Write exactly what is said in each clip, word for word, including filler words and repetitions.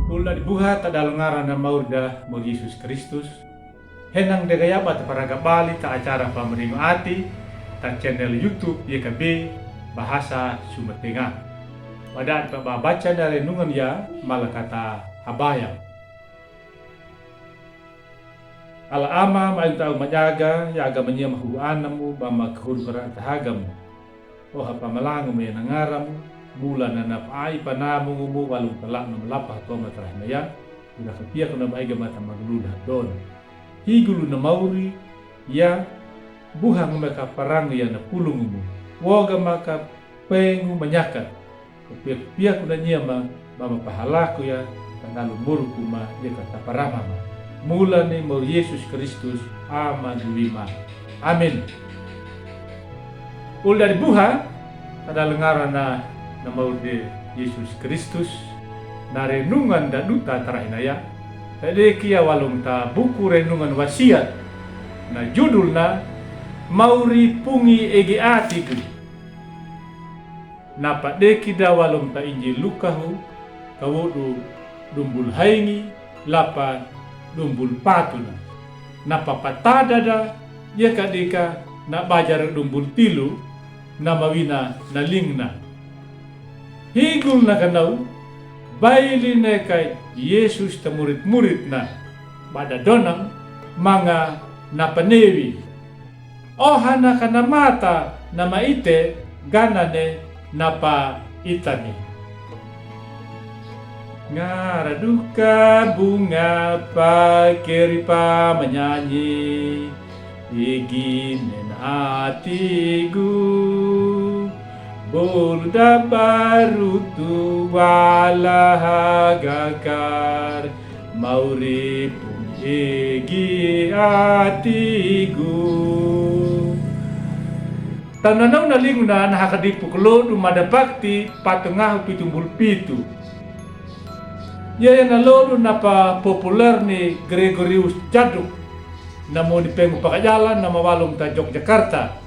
Olo da dibuha ta dala ngaran na mauri da Mauri Yesus Kristus. Henang de ga ya ba ta paraga bali ta acara Pamaringo Ati, ta channel YouTube Y K B Bahasa Sumba Tengah. Ba da dipabaca na renungan ya, mala ka ta habaya. Ala Ama, ma inta u majaga, ya ga manyia ma hugu anamu, ba ma kahuru kara ta hagamu. Oha pamalangu ma ya na ngaramu, bula na na pa'i panamu ngumu walung ta la'no malapa ha toma tarahinaya, ura kapiaku na ba iga mata magluda don. Higulu na mauri, ya, buha ngu maka parangu ya na pulungumu. Woga maka pengu manyakat. Kapiaku na nyia ma, ba ma pahalaku ya, ta dalu muruku ma, ya ka ta parama ma. Mula ni mauri Yesus Kristus, Ama du wima. Amin. Olo da dibuha, ta dala ngaran na, na mauri de Yesus Kristus, na renungan da duta tarahinaya, ta deki ya walung ta buku renungan Wasiat, na judul na, Mauri Pungi Ege Atiku. Na padeki da walung ta Injil Lukahu, kawodu dumbul haingi, lapa dumbul patuna. Na papatada da, ya ka dika na bajar dumbul tilu, na mawina na lingna. Higul na kanau, baili ne ka Yesus ta murit-muritna, ba da donang, manga na panewi. Oha na ka na mata na maite ganane na pa itami. Ngara duka bunga pa keri pa manyanyi, igi ne na atigu, bolu da barutu wala hagakar, mauri pungi ege atigu. Tananau na linguna na hakadipu kolodu mada pakti patungahu pitumbul pitu. Ya ya na lodu na pa populer ni Gregorius Jaduk. Na moni pengu pakajala na mawalung ta Jogjakarta.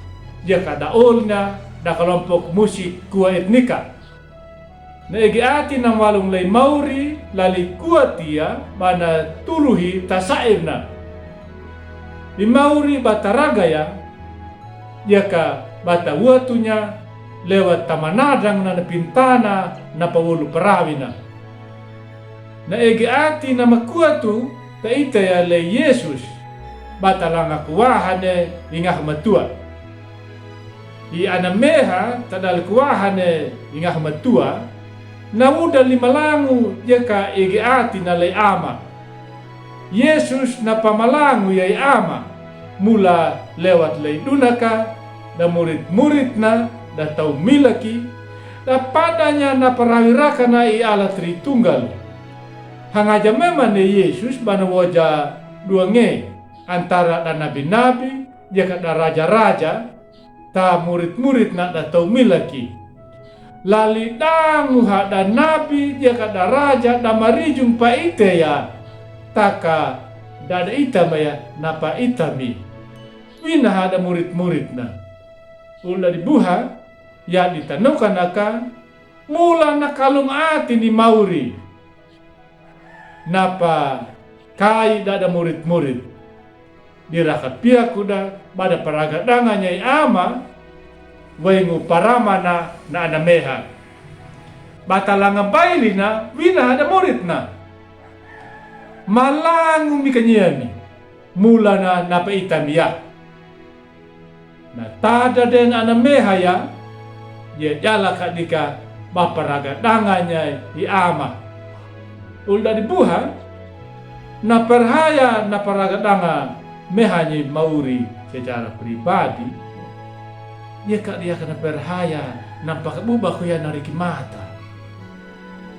Ya ka da olna da kalompok musik kua etnika. Na ege ati na walung lei mauri, lali kuat ia, ba na tuluhi ta sairna. I mauri ba ta raga ia, ia ka ba ta watunya, lewat ta manadang na na pintana, na pawolu parawina. Na ege ati na makuatu, ta ita ia lei Yesus, ba ta langa kuahane ingaha matua. I anameha ta dal kuahane ingaha matua, na uda limalangu ia ka ege ati na lei ama. Yesus na pamalangu ia i ama, mula lewat lei dunaka, da murit-muritna, da tau milaki, da padanya na parawirakana i ala tritunggal. Hangaja memane Yesus ba na woja duange, antara da nabi-nabi, ia ka da raja-raja, ta murit-muritna da tau milaki. Lali dangu ha da nabi, ia ka da raja, da marijung pa ite ia, taka da da ita ma ia, na pa itami. Wina ha da murit-muritna. Olo da dibuha, ia di tanoka naka, mula na kalung ati ni mauri. Na pa kai da da murit-murit. Di raka piaku da ba da paragadanganya i ama, waingu paramana na anameha. Ba ta langa bailina wina ha da muritna. Malangu mi kanyami, mula na na pa itami ia. Na tada den anameha ia, ia jala ka dika ba paragadanganya i ama. Olo da dibuha, na perhaya na paragadanga mehanya i mauri secara pribadi, ia ka dia ka na perhaya na pakabubaku ia na riki mata.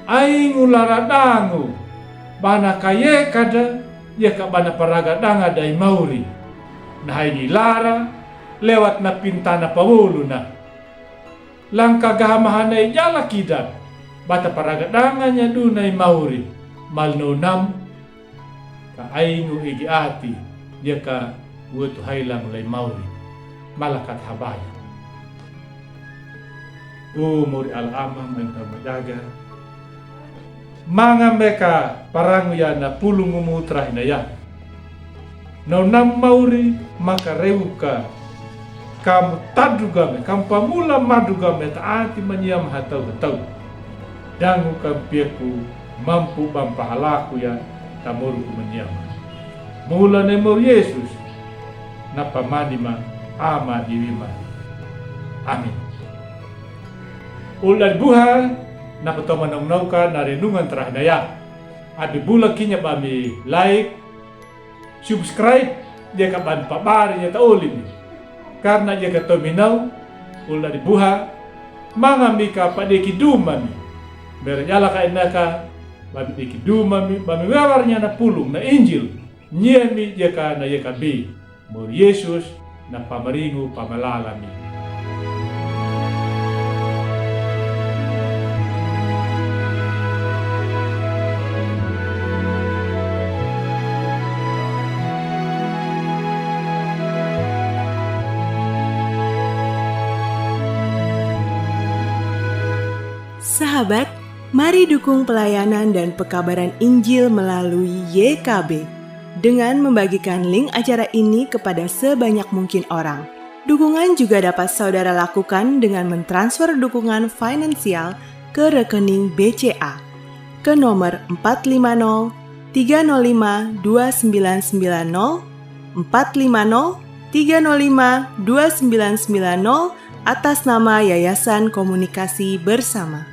Aingu laradangu, ba na kayekada, ia ka ba na paragadanga da i mauri. Na haini lara, lewat na pintana pawoluna. Langka gaha mahana i jala kida, ba ta paragadanganya duna i mauri, malnonam, ka aingu igi ati, ia ka watu hailang lei mauri, mala ka ta habaya. O Mori Alla Ama, mai tama jaga. Manga meka parangu ya na pulungumu tarahinaya. Nau namauri maka reuka. Kamu tadru game, kamu pamula madru game, taati mania mahatau-hatau. Dangu kamu piaku mampu bampahalaku ya tamoruku mania ma. Mula ne Mori Yesus, na pamani ma, Ama di wima. Amin. Ulda di buha, na patomo nau-nauka na renungan tarahinaya. Abi bula kinya bami like, subscribe, dia ka bami pabari dia ta oli mi. Karna dia ka tomi nau, ulda di buha, manga mika pade kidu mami. Bera jala ka inaka, bami de kidu mami, bami wewar nya na pulung, na Injil. Nyia mi dia ka na yeka bi. Mori Yesus na pamaringu pamalala mi. Sahabat, mari dukung pelayanan dan pekabaran Injil melalui Y K B dengan membagikan link acara ini kepada sebanyak mungkin orang. Dukungan juga dapat saudara lakukan dengan mentransfer dukungan finansial ke rekening B C A ke nomor empat lima nol tiga nol lima dua sembilan sembilan nol, empat lima nol tiga nol lima dua sembilan sembilan nol, atas nama Yayasan Komunikasi Bersama.